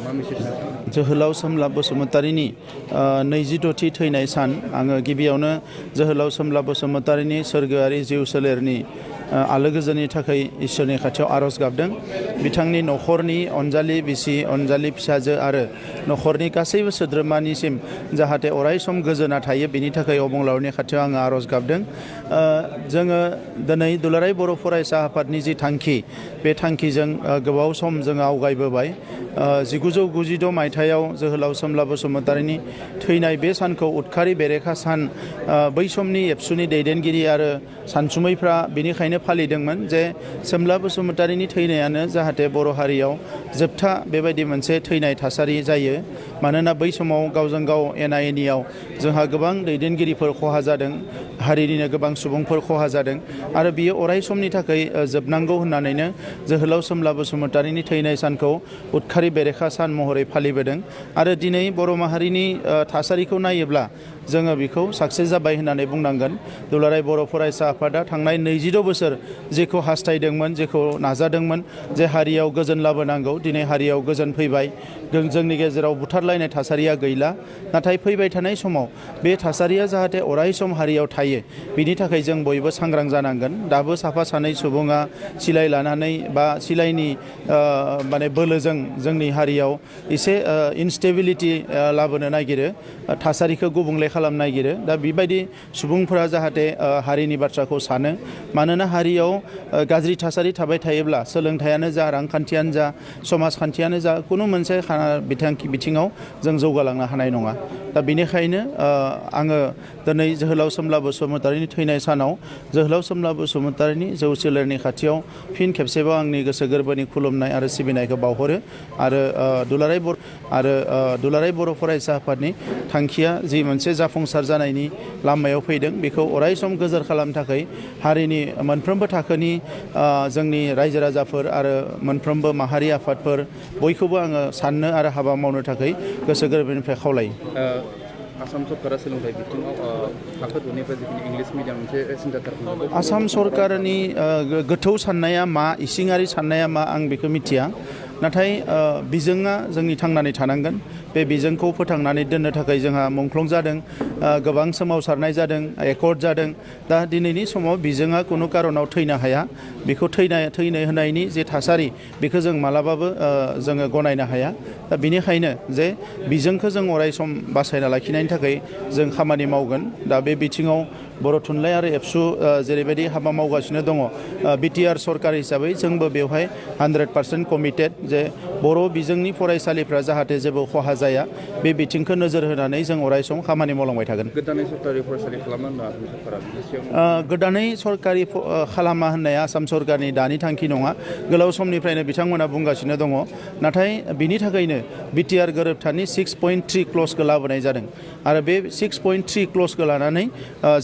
मा मेसेज जोहोलाव सोमलाब बसुमतारीनि 26थि थैनाय सान आङो गिबियावनो जोहोलाव सोमलाब बसुमतारीनि सोरगोआरि जिउ सोलेरनि आलो गोजोननि थाखाय इसोरनि खाथियाव आरज गाबदों। बिथांनि नखरनि अनजालि बिसि अनजालि फिसाजो आरो नखरनि गासैबो सोद्रोमानिसिम जाहाथे अराय सम गोजोना थायो बेनि थाखाय अबंलावरनि खाथियाव आङो आरज गाबदों। जोङो दिनै दुलाराय बर' फरायसा आफादनि जि थांखि बे थांखिजों गोबाव सम जोङो आवगायबोबाय। 1996 मायथाइयाव जोहोलाव सोमलाब बसुमतारीनि थैनाय बे सानखौ उदखारि बेरेखा सान बै समनि एबसुनि दैदेनगिरि आरो सानसुमैफ्रा बेनिखायनो फालिदोंमोन जे सोमलाब बसुमतारीनि थैनायानो जाहाथे बर' हारियाव जोबथा बेबायदि मोनसे थैनाय थासारि जायो। मानोना बै समाव गावजों गाव एना एनियाव जोंहा गोबां दैदेनगिरिफोर खहा जादों, हारिनिनो गोबां सुबुंफोर खहा जादों आरो बियो अराय समनि थाखाय जोबनांगौ होननानैनो जोहोलाव सोमलाब बसुमतारीनि थैनाय सानखौ उदखारि बेरेखा सान महरै फालिबोदों। आरो दिनै बर' माहारिनि थासारिखौ नायोब्ला जोङो बेखौ साक्सेस जाबाय होननानै बुंनांगोन। दुलाराय बर' फरायसा आफादा थांनाय 26 बोसोर जेखौ हास्थायदोंमोन, जेखौ नाजादोंमोन जे हारियाव गोजोन लाबोनांगौ, दिनै हारियाव गोजोन फैबाय। जोंनि गेजेराव बुथारलायनाय थासारिया गैला। नाथाय फैबाय थानाय समाव बे थासारिया जाहाथे अराय सम हारियाव थायो बिनि थाखाय जों बयबो सांग्रां जानांगोन। दाबो साफा सानै सुबुङा सिलाइ लानानै बा सिलाइनि माने बोलोजों जोंनि हारियाव एसे इनस्टेबिलिटि लाबोनो नागिरो, थासारिखौ गुबुंले खालामनो नागिरो। दा बेबायदि सुबुंफोरा जाहाथे हारिनि बाथ्राखौ सानो। मानोना हारियाव गाज्रि थासारि थाबाय थायोब्ला सोलोंथायानो जा, रांखान्थियानो जा, समाजखान्थियानो जा, कुनु मोनसे बिथिङाव जों जौगालांनो हानाय नङा। दा बेनिखायनो आङो दिनै जोहोलाव सोमलाब बसुमतारीनि थैनाय सानाव जोहोलाव सोमलाब बसुमतारीनि जौ सोलेरनि खाथियाव फिन खेबसेबाव आंनि गोसो गोरबोनि खुलुमनाय आरो सिबिनायखौ बावहरो। आरो दुलाराय बर' फरायसा आफादनि थांखिया जि मोनसे जाफुंसार जानायनि लामायाव फैदों बेखौ अराय सम गोजोर खालामनो थाखाय हारिनि मोनफ्रोमबो थाखोनि जोंनि रायजो राजाफोर आरो मोनफ्रोमबो माहारि आफादफोर बयखौबो आङो साननो आरो हाबा मावनो थाखाय गोसो गोरबोनिफ्राय खावलायो। आसाम सरकारा सोलोंथाइ बिथिङाव थाखो 2निफ्राय जिखिनि इंलिश मिडियाम मोनसे सिन्था आसाम सरकारनि गोथौ साननाया मा, इसिङारि साननाया मा आं बेखौ मिथिया। नाथाय बिजोङा जोंनि थांनानै थानांगोन। बे बिजोंखौ फोथांनानै दोननो थाखाय जोंहा मुंख्लं जादों, गोबां सोमावसारनाय जादों, एकर्ड जादों। दा दिनैनि समाव बिजोङा खुनु कारनाव थैनो हाया। बेखौ थैनो होनायनि जे थासारि बेखौ जों मालाबाबो जोङो गनायनो हाया। दा बेनिखायनो जे बिजोंखौ जों अराय सम बासायना लाखिनायनि थाखाय जों खामानि मावगोन। दा बे बिथिङाव बर' थुनलाइ आरो एबसु जेरैबायदि हाबा मावगासिनो दङ, बिटिआर सरकार हिसाबै जोंबो बेवहाय 100% कमिटेड जे बर' बिजोंनि फरायसालिफ्रा जाहाथे जेबो खहा जाया बे बिथिंखौ नोजोर होनानै जों अराय सम खामानि मावलांबाय थागोन। गोदानै सरकारि फरायसालि खालामनो होनना सरकारा गोदानै सरकारि खालामा होननाया आसाम सरकारनि दानि थांखि नङा। गोलाव समनिफ्रायनो बिथांमोना बुंगासिनो दङ। नाथाय बिनि थाखायनो बिटिआर गोरोबथानि 6.3 क्लजखौ लाबोनाय जादों। आरो बे 6.3 क्लजखौ लानानै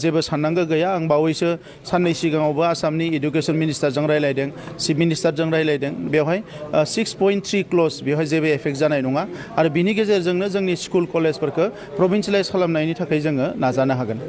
जेबो साननांगौ गैया। आं बावैसो साननै सिगाङावबो आसामनि इडुकेसन मिनिस्टारजों रायलायदों, चिफ मिनिस्टारजों रायलायदों। बेवहाय 6.3 क्लज बेवहाय जेबो एफेक्ट जानाय नङा। आरो बिनि गेजेरजोंनो जोंनि स्कुल कलेजफोरखौ प्रभिन्सियेलाइज खालामनायनि थाखाय जोङो नाजानो हागोन।